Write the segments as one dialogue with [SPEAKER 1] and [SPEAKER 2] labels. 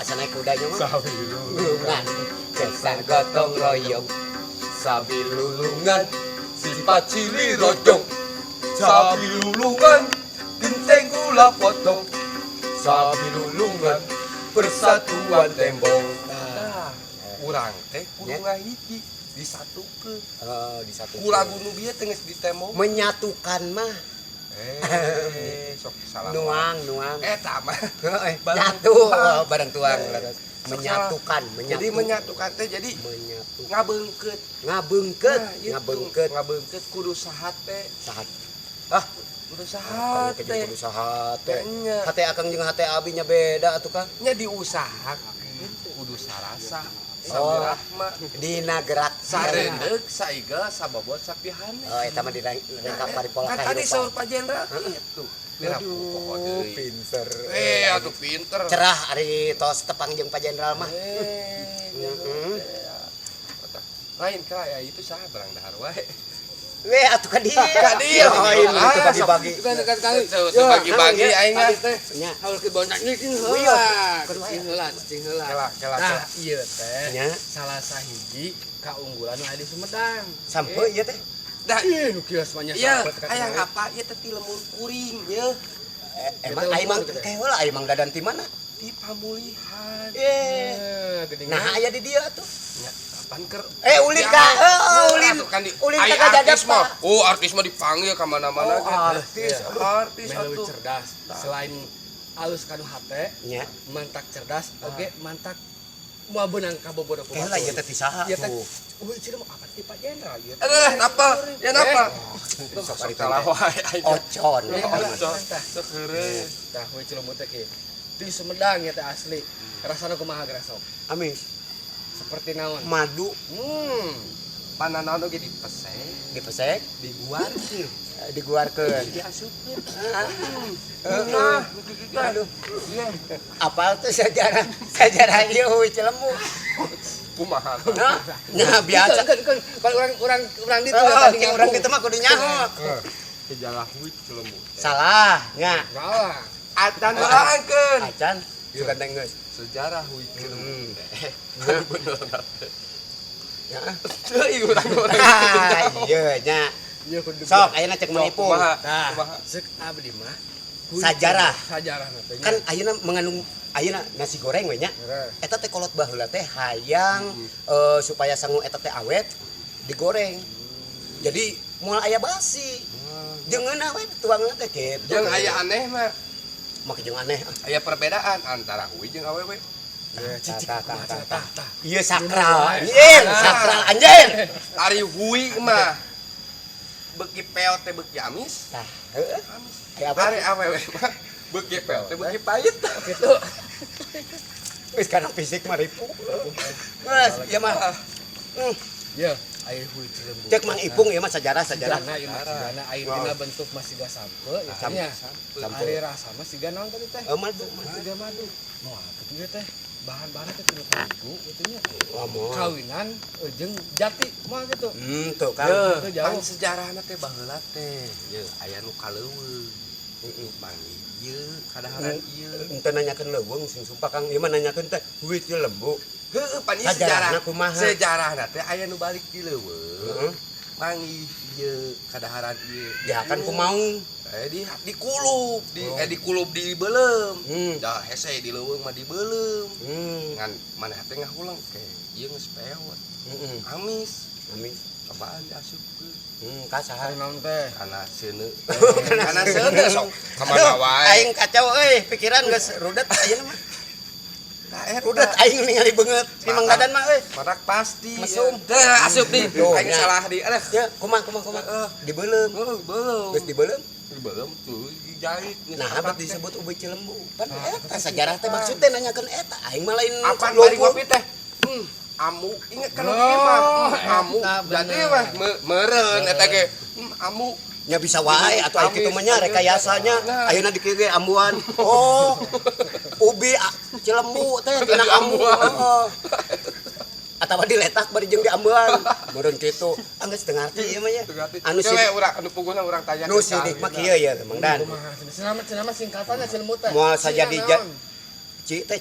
[SPEAKER 1] Asa naik kudanya mah.
[SPEAKER 2] Sabilulungan.
[SPEAKER 1] Lulungan kesan gotong royong.
[SPEAKER 2] Sabilulungan sifat silih rojong. Sabilulungan genteng kula potong. Sabilulungan persatuan tembong. Nah, urang teh kudu ngahiji, disatukeun.
[SPEAKER 1] Eh, disatukan.
[SPEAKER 2] Ku lagu nu bieu teh geus ditembong.
[SPEAKER 1] Menyatukan mah.
[SPEAKER 2] Eh, sok salah.
[SPEAKER 1] Nuang nuang.
[SPEAKER 2] Eta mah
[SPEAKER 1] Heeh,
[SPEAKER 2] bareng
[SPEAKER 1] nyatu
[SPEAKER 2] tuang.
[SPEAKER 1] Oh, bareng tuang.
[SPEAKER 2] Eh, sok
[SPEAKER 1] Menyatukan, menyatu.
[SPEAKER 2] Jadi menyatukan teh jadi
[SPEAKER 1] menyatu.
[SPEAKER 2] Ngabeungkeut.
[SPEAKER 1] Ngabeungkeut.
[SPEAKER 2] Nah, itu.
[SPEAKER 1] Ngabeungkeut.
[SPEAKER 2] Ngabeungkeut kudu sahate.
[SPEAKER 1] Sahat? Ah,
[SPEAKER 2] kudu
[SPEAKER 1] akang
[SPEAKER 2] sahate.
[SPEAKER 1] teh kudu sahate.
[SPEAKER 2] Nya.
[SPEAKER 1] Hate akang jeung hate abi nya beda atuh, Kang.
[SPEAKER 2] Nya diusahakeun kudu sarasa.
[SPEAKER 1] Oh.
[SPEAKER 2] Sabirahma.
[SPEAKER 1] Dina gerak.
[SPEAKER 2] Sareundeuk, saigel, sabobot, sapihane.
[SPEAKER 1] Oh, eta mah direngkap paripola
[SPEAKER 2] Kan tadi
[SPEAKER 1] kahirupan.
[SPEAKER 2] saur Pak Jenderal kitu.
[SPEAKER 1] Aduh, pinter.
[SPEAKER 2] Eh, atuh pinter.
[SPEAKER 1] Cerah ari tos tepang jeung Pak Jenderal mah.
[SPEAKER 2] Eh, Lain kira ya itu sah barang dahar wae.
[SPEAKER 1] Weh, atuh ka dieu.
[SPEAKER 2] Ka dieu.
[SPEAKER 1] Oh, ini teu bagi-bagi.
[SPEAKER 3] Kan kan kali.
[SPEAKER 2] Teu bagi-bagi aing mah.
[SPEAKER 3] Tadi teh
[SPEAKER 1] Nya.
[SPEAKER 3] harus ke banyak cing
[SPEAKER 1] Oh, iya.
[SPEAKER 3] heula. Cing heula, cing heula.
[SPEAKER 2] Kela, kela,
[SPEAKER 3] Nah,
[SPEAKER 2] kela.
[SPEAKER 3] ieu teh
[SPEAKER 1] Nya.
[SPEAKER 3] salah sahiji kaunggulan nu aya di Sumedang.
[SPEAKER 1] Sampe ieu teh.
[SPEAKER 2] Dah,
[SPEAKER 3] Ih, nu kieu semuanya
[SPEAKER 2] iya,
[SPEAKER 3] sampe teh
[SPEAKER 2] hayang
[SPEAKER 3] katingali.
[SPEAKER 2] apa ieu teh ti lembur kuring ye.
[SPEAKER 1] Eh, emang aing mang teh heula aing mang dadan ti mana?
[SPEAKER 2] Ti pamulihan.
[SPEAKER 1] Eh,
[SPEAKER 3] Eh, geuning.
[SPEAKER 1] nah aya di dieu atuh.
[SPEAKER 2] Nya, kapan keur
[SPEAKER 1] Eh, ulin ka, eh, ulin.
[SPEAKER 2] Atuh kan di,
[SPEAKER 1] Ulin
[SPEAKER 2] ai
[SPEAKER 1] ka gajah
[SPEAKER 2] artis mah.
[SPEAKER 1] Pak.
[SPEAKER 2] Oh, artis mah dipanggil ka mana-mana
[SPEAKER 1] Oh,
[SPEAKER 2] ge.
[SPEAKER 1] artis.
[SPEAKER 2] Iya. Artis
[SPEAKER 3] Meh leuwih
[SPEAKER 2] atuh.
[SPEAKER 3] cerdas. Selain alus kanu hate,
[SPEAKER 1] Nya.
[SPEAKER 3] mantak cerdas, oge mantak moal beunang ka bobodo ku
[SPEAKER 1] Heula ieu teh ti saha
[SPEAKER 3] Ieu teh
[SPEAKER 1] tuh?
[SPEAKER 3] euy cenah mah apa ti Pak Jenderal ieu teh.
[SPEAKER 2] Aduh, napa? Ya napa?
[SPEAKER 1] Sok
[SPEAKER 2] Sok
[SPEAKER 1] ari
[SPEAKER 2] salah wae aing.
[SPEAKER 1] Ocon.
[SPEAKER 2] Ocon. Sok heureuy.
[SPEAKER 3] Tah, we Cilembu teh kieu. Di Sumedang ya teh asli. Rasana kumaha geura sok?
[SPEAKER 1] Amis.
[SPEAKER 3] Seperti naon?
[SPEAKER 1] Madu.
[SPEAKER 2] Pananaon oge dipesek,
[SPEAKER 1] Dipesek,
[SPEAKER 2] diguarkeun,
[SPEAKER 1] diguarkeun.
[SPEAKER 2] Diasupkeun.
[SPEAKER 1] Heeh.
[SPEAKER 2] Nah,
[SPEAKER 1] Aduh,
[SPEAKER 2] iya.
[SPEAKER 1] Apal tuh sejarah sejarah ieu Hui Cilembu.
[SPEAKER 2] Kumaha?
[SPEAKER 1] Nah, nah biasa.
[SPEAKER 3] Kan kan kalau orang orang orang ditu
[SPEAKER 1] Oh,
[SPEAKER 3] tadi
[SPEAKER 1] cing urang kitu mah kudu nyaho.
[SPEAKER 2] Sejarah Hui Cilembu.
[SPEAKER 1] Salah, nya.
[SPEAKER 3] Salah.
[SPEAKER 2] Acan nerangkeun.
[SPEAKER 1] Acan, sugan teh geus.
[SPEAKER 2] Sejarah Hui Cilembu.
[SPEAKER 1] Hmm.
[SPEAKER 2] Bener.
[SPEAKER 1] Ya.
[SPEAKER 2] Teuing urang urang.
[SPEAKER 1] Ah, iya nya.
[SPEAKER 3] Ieu kudu.
[SPEAKER 1] Sok ayeuna cek menipu.
[SPEAKER 2] Kumaha?
[SPEAKER 3] Tah,
[SPEAKER 2] Kumaha?
[SPEAKER 3] ceuk abdi mah.
[SPEAKER 1] Sajarah.
[SPEAKER 3] Sajarah na teh nya.
[SPEAKER 1] Kan ayeuna mengandung ayeuna nasi goreng we nya.
[SPEAKER 3] Bener.
[SPEAKER 1] Eta teh kolot baheula teh hayang supaya sangu eta teh awet digoreng. Jadi moal aya basi. Jeung ngeunah we tuangna teh kitu.
[SPEAKER 2] Jeung aya aneh mah.
[SPEAKER 1] Make jeung aneh.
[SPEAKER 2] Aya perbedaan antara hui jeung awewe.
[SPEAKER 3] Ya, cicik
[SPEAKER 1] Tah, tah,
[SPEAKER 3] kumaha
[SPEAKER 1] tah,
[SPEAKER 3] cenah,
[SPEAKER 1] tah.
[SPEAKER 3] tah, tah.
[SPEAKER 1] Iya sakral. Anjir, sakral anjir.
[SPEAKER 2] Ari hui mah beuki peot teh beuki amis.
[SPEAKER 1] Tah, heeh.
[SPEAKER 2] Amis.
[SPEAKER 1] Aya apa?
[SPEAKER 2] Ari awewe mah beuki peot teh beuki pahit.
[SPEAKER 3] Gitu.
[SPEAKER 1] Wis kana fisik mah ripuh. Geus, ieu mah.
[SPEAKER 3] Ya, aya Hui Cilembu.
[SPEAKER 1] Cek Mang Ipung ieu mah sejarah sejarah.
[SPEAKER 3] Sejarah ieu mah cigana aya dina bentuk mah siga sampe ya
[SPEAKER 1] Sampe.
[SPEAKER 3] nya.
[SPEAKER 1] Sampe.
[SPEAKER 3] Ari rasa mah siga naon tadi teh?
[SPEAKER 1] Eh, madu, madu.
[SPEAKER 3] Siga madu. Moal kitu ge teh bahan-bahanna teh tina terigu kitu nya.
[SPEAKER 1] Wah, moal.
[SPEAKER 3] Kawinan jeung jati moal gitu.
[SPEAKER 1] Tuh kan.
[SPEAKER 2] Yeuh,
[SPEAKER 3] Itu jauh.
[SPEAKER 2] pan sejarahna teh baheula teh. Yeuh, aya nu ka leuweung. Manggih ieu kadaharan ieu.
[SPEAKER 1] Ente nanyakeun leuweung sing sumpah Kang, ieu mah nanyakeun teh Hui Cilembu.
[SPEAKER 2] Heueuh, pan ieu sejarah.
[SPEAKER 1] Sajarahna kumaha?
[SPEAKER 2] Sejarahna teh aya nu balik di leuweung.
[SPEAKER 1] Heeh.
[SPEAKER 2] Manggih ieu kadaharan ieu.
[SPEAKER 1] Ya kan ku maung.
[SPEAKER 2] Eh di dikulub, di eh dikulub di beuleum. Dah hese di leuweung mah dibeuleum. Ngan maneh teh ngahulang ke ieu geus peot. Amis.
[SPEAKER 1] Amis.
[SPEAKER 2] Cobaan diasupkeun.
[SPEAKER 1] Ka saha?
[SPEAKER 3] Ari naon teh?
[SPEAKER 2] Kana seuneu. Kana seuneu sok ka mana
[SPEAKER 1] Aduh,
[SPEAKER 2] wae.
[SPEAKER 1] aing kacau euy, pikiran geus rudet ayeuna mah.
[SPEAKER 2] Tah eta.
[SPEAKER 1] Rudet aing ningali beungeut si Mang Dadan mah euy.
[SPEAKER 2] Matak pasti.
[SPEAKER 1] Mesum.
[SPEAKER 2] Teh asup di.
[SPEAKER 1] Tuh,
[SPEAKER 2] Aing
[SPEAKER 1] nya.
[SPEAKER 2] salah di. Aduh.
[SPEAKER 1] Ya, kumaha kumaha kumaha.
[SPEAKER 2] Heeh.
[SPEAKER 1] Dibeuleum.
[SPEAKER 2] Heuh, beuleum.
[SPEAKER 1] Geus dibeuleum.
[SPEAKER 2] Dibeuleum tuh dijahit.
[SPEAKER 1] Nah, bet disebut Ubi Cilembu. Pan eta sejarah teh maksud teh nanyakeun eta. Aing mah lain
[SPEAKER 2] Apaan bari
[SPEAKER 1] lumpur.
[SPEAKER 2] ngopi teh? Amu inget kan
[SPEAKER 3] Oh,
[SPEAKER 2] ieu mah amu.
[SPEAKER 3] eta
[SPEAKER 2] Jadi
[SPEAKER 3] bener.
[SPEAKER 2] mah meureun eta ge. Amu.
[SPEAKER 1] Nya bisa wae atuh aya kitu mah nya rekayasanya.
[SPEAKER 2] Nah.
[SPEAKER 1] Ayeuna dikieu ge ambuan. Oh. Ubi Cilembu teh tina ambu.
[SPEAKER 2] Ambuan.
[SPEAKER 1] Heeh. Atawa diletak bari jeung diambuan. Meureun kitu. Ah geus teu ngarti ieu mah nya. Anu
[SPEAKER 2] Anu
[SPEAKER 1] si
[SPEAKER 2] urang anu puguna urang tanya.
[SPEAKER 1] nu sidik mah kieu ya Mang Dan.
[SPEAKER 3] Kumaha cenah? Cenah mah singkatannya Cilembu teh.
[SPEAKER 1] Moal sajadi
[SPEAKER 3] Sia naon?
[SPEAKER 1] Ci teh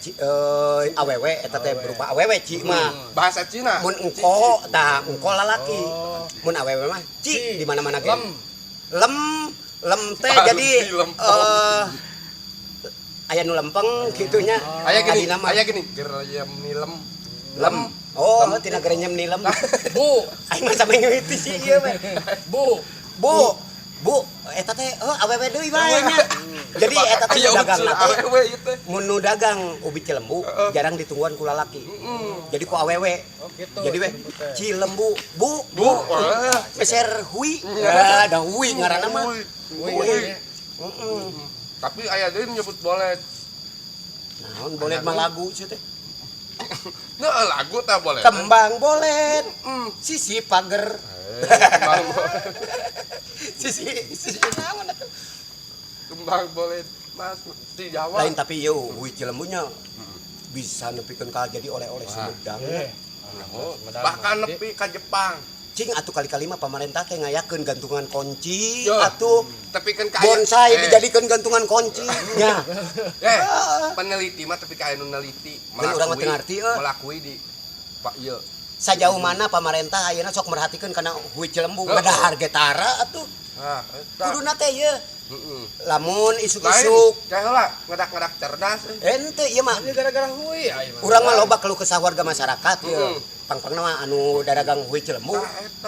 [SPEAKER 1] awewe eta teh berupa awewe ci mah.
[SPEAKER 2] Bahasa Cina.
[SPEAKER 1] Mun engko tah engko lalaki. Mun awewe mah ci di mana-mana ge.
[SPEAKER 3] Lem.
[SPEAKER 1] Lem lem teh jadi aya nu lempeng kitu nya.
[SPEAKER 2] Aya gini, aya gini, gerayam nilem.
[SPEAKER 1] Lem. Oh, tina gerenyem nilem.
[SPEAKER 3] Bu,
[SPEAKER 1] aing mah sampe ngeuti sih ieu mah.
[SPEAKER 3] Bu.
[SPEAKER 1] Bu. Bu, eta teh awewe deui bae nya. Jadi eta teh dagang teh. Mun nu dagang ubi Cilembu jarang ditungguan ku lalaki. Jadi ku awewe.
[SPEAKER 3] Oh gitu.
[SPEAKER 1] Jadi we Cilembu, Bu,
[SPEAKER 2] Bu,
[SPEAKER 1] meser hui. Ya, da hui ngaranna mah.
[SPEAKER 3] Hui.
[SPEAKER 2] Tapi aya deui nyebut bolet.
[SPEAKER 1] Naon bolet mah lagu sih teh.
[SPEAKER 2] Nah, lagu tah bolet.
[SPEAKER 1] Kembang bolet. Sisi pager.
[SPEAKER 2] Kembang bolet.
[SPEAKER 1] Sisi sisi naon atuh?
[SPEAKER 2] Kembang bolet Mas di Jawa.
[SPEAKER 1] Lain tapi yo hui Cilembunya bisa nepikeun ka jadi oleh-oleh Sumedang.
[SPEAKER 2] Bahkan nepi ka Jepang.
[SPEAKER 1] Cing atuh kali-kali mah pamarentah teh ngayakeun gantungan kunci atuh
[SPEAKER 2] tepikeun ka
[SPEAKER 1] bonsai dijadikeun gantungan kunci nya.
[SPEAKER 2] Peneliti mah tapi ka anu neliti
[SPEAKER 1] urang mah teu ngarti euy.
[SPEAKER 2] Melakui di Pak ieu.
[SPEAKER 1] Sajauh mana pamarentah ayeuna sok merhatikeun kana hui Cilembu ngadahar ge tara atuh.
[SPEAKER 2] Hah, eta.
[SPEAKER 1] Kuduna teh ieu. Lamun isuk-isuk
[SPEAKER 2] teh heula ngedak-ngedak cerdas.
[SPEAKER 1] Ente ieu mah
[SPEAKER 3] gara-gara hui aya mah.
[SPEAKER 1] Urang mah loba keluh kesah warga masyarakat ieu. Pangpangna mah anu daragang hui Cilembu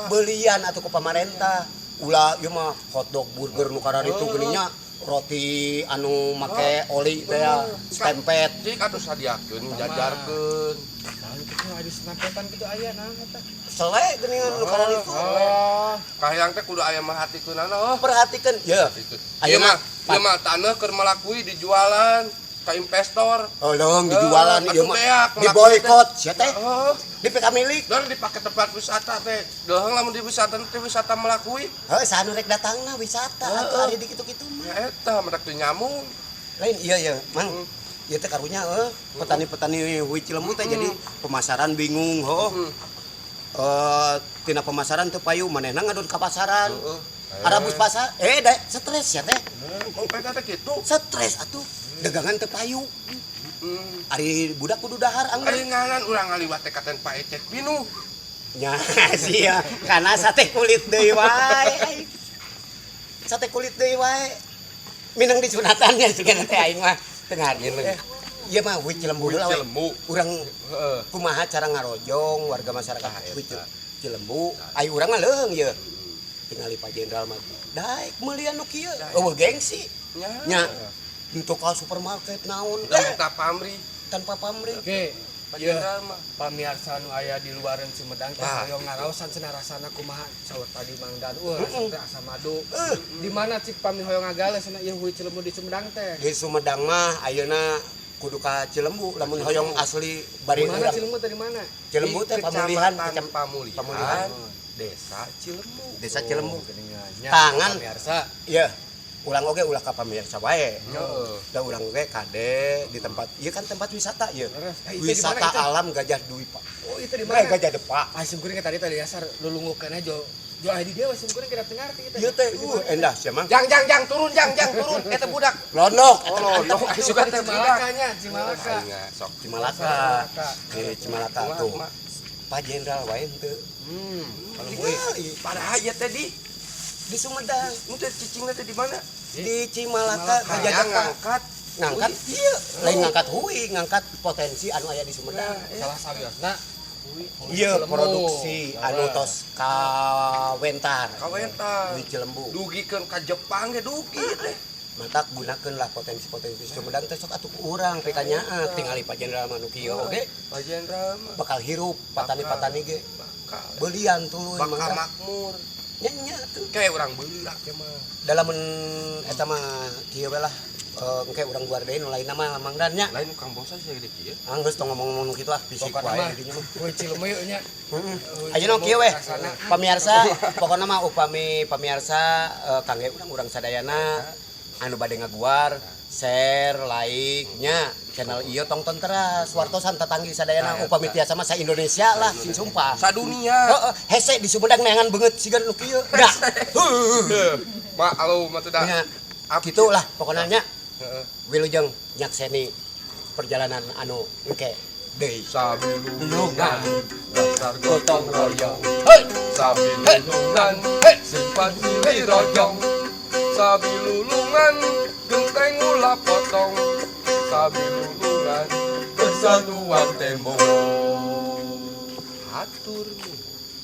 [SPEAKER 1] belian atuh ku pamarentah. Ulah ieu mah hotdog burger nu kararitu geuning nya roti anu make oli teh stempet.
[SPEAKER 2] Cik atuh sadiakeun jajarkeun.
[SPEAKER 3] Naon kitu aya senapetan kitu aya naon eta.
[SPEAKER 1] Sele geuningan nu kararitu.
[SPEAKER 3] Oh.
[SPEAKER 2] Kahayang teh kudu aya merhatikeunana oh.
[SPEAKER 1] Perhatikeun ye.
[SPEAKER 2] Ieu mah ieu mah taneuh keur melakui dijualan ka investor.
[SPEAKER 1] Oh dong dijualan ieu mah diboikot sia teh. Di PK milik.
[SPEAKER 2] Dan dipake tempat wisata teh. Deuheung lamun di wisata teh wisata melakui.
[SPEAKER 1] Heuh saha nu rek datangna wisata atuh ari di kitu-kitu mah.
[SPEAKER 2] Ya eta mendak teu nyamung.
[SPEAKER 1] Lain iya ya, Mang. Ieu teh karunya petani-petani hui Cilembu teh jadi pemasaran bingung heuh. Tina pemasaran teu payu manehna ngadon ka pasaran. Arabus pasar stres ya teh.
[SPEAKER 2] Eta teh kitu.
[SPEAKER 1] Stres atuh. Dagangan teu payu. Ari budak kudu dahar angger.
[SPEAKER 2] Ari ngaran urang ngaliwat teh katen Pak Ecek pinuh.
[SPEAKER 1] Nya sia kana sate kulit deui wae. Sate kulit deui wae. Minang disunatan nya sigana teh aing mah teu ngarti. Ieu mah hui Cilembu heula we. Urang kumaha cara ngarojong warga masyarakat hui Cilembu. Ai urang mah leuheung ieu. Tingali Pak Jenderal mah daek meulian nu kieu. Eueuh gengsi. Nya. Untuk ke supermarket naon
[SPEAKER 2] tanpa pamrih.
[SPEAKER 1] Tanpa pamrih.
[SPEAKER 3] Oke. Ieu pamiarsa nu aya di luareun Sumedang teh hoyong ngaraosan cenah rasana kumaha saur tadi Mang Dan. Rasa teh asa madu. Di mana cik pami hoyong ngagale cenah ieu hui Cilembu di Sumedang teh?
[SPEAKER 1] Di Sumedang mah ayeuna kudu ka Cilembu lamun hoyong asli bari
[SPEAKER 3] urang. Mana Cilembu teh di mana?
[SPEAKER 1] Cilembu teh Pamulihan,
[SPEAKER 2] Pamulihan, Desa Cilembu.
[SPEAKER 1] Desa Cilembu. Tangan
[SPEAKER 3] pamiarsa.
[SPEAKER 1] Iya. Ulang oge ulah ka pamirsa wae. Da urang oge kade di tempat ieu kan tempat wisata ieu. Wisata alam Gajah Dwipa.
[SPEAKER 3] Oh, itu di mana?
[SPEAKER 1] Gajah Depa.
[SPEAKER 3] Ah, simkuring tadi tadi dasar lulungukeun jo. Jo aya di dieu we simkuring kada teu ngarti eta.
[SPEAKER 1] Ieu teh endah sia mah.
[SPEAKER 2] Jang jang jang turun jang jang turun eta budak.
[SPEAKER 1] Londok.
[SPEAKER 2] Oh, londok suka teh
[SPEAKER 3] Cimalaka nya, Cimalaka.
[SPEAKER 2] Sok
[SPEAKER 1] Cimalaka. Cimalaka tuh. Pak Jenderal wae henteu.
[SPEAKER 2] Padahal ieu teh di
[SPEAKER 1] Sumedang.
[SPEAKER 2] Mun teh cicingna teh di mana?
[SPEAKER 1] Di Cimalaka Gajah
[SPEAKER 2] ngangkat.
[SPEAKER 1] Ngangkat ieu, lain ngangkat hui, ngangkat potensi anu aya di Sumedang.
[SPEAKER 3] Salah sawiosna
[SPEAKER 1] Ieu produksi anu tos kawentar.
[SPEAKER 2] Kawentar.
[SPEAKER 1] Di Cilembu.
[SPEAKER 2] Dugikeun ka Jepang ge dugi teh.
[SPEAKER 1] Matak gunakeun lah potensi-potensi Sumedang teh sok atuh ku urang pikanyaah tingali Pak Jenderal mah nu kieu oge.
[SPEAKER 2] Pak Jenderal mah
[SPEAKER 1] bakal hirup patani-patani ge.
[SPEAKER 2] Bakal.
[SPEAKER 1] Belian tuluy
[SPEAKER 2] bakal makmur.
[SPEAKER 1] Nya nya tuh.
[SPEAKER 2] Kayak urang beuli lah ke mah.
[SPEAKER 1] Dalam eta mah kieu we lah. Engke urang guar deui nu lainna mah Mang Dan nya.
[SPEAKER 2] Lain Kang Bosan sih gede kieu.
[SPEAKER 1] Ah geus tong ngomong-ngomong kitu ah fisik wae dinya mah.
[SPEAKER 3] Hui Cilembu yeuh nya.
[SPEAKER 1] Heeh. Ayeuna kieu we. Pamiarsa pokona mah upami pamiarsa kangge urang-urang sadayana anu bade ngaguar share, like nya channel ieu tongton teras wartosan tatanggi sadayana upami tiasa mah sa Indonesia lah sing sumpah.
[SPEAKER 2] Sadunia.
[SPEAKER 1] Heeh, hese di Sumedang neangan beungeut siga nu kieu. Da.
[SPEAKER 2] Ma alo mah teh da.
[SPEAKER 1] Kitu lah pokona nya. Wilujeng nyakseni Perjalanan anu engke deui.
[SPEAKER 2] Sabilulungan dasar gotong royong.
[SPEAKER 3] Hei.
[SPEAKER 2] Sabilulungan sifat silih rojong. Sabilulungan genteng ulah potong. Sabilulungan persatuan tembok. Hatur nuhun.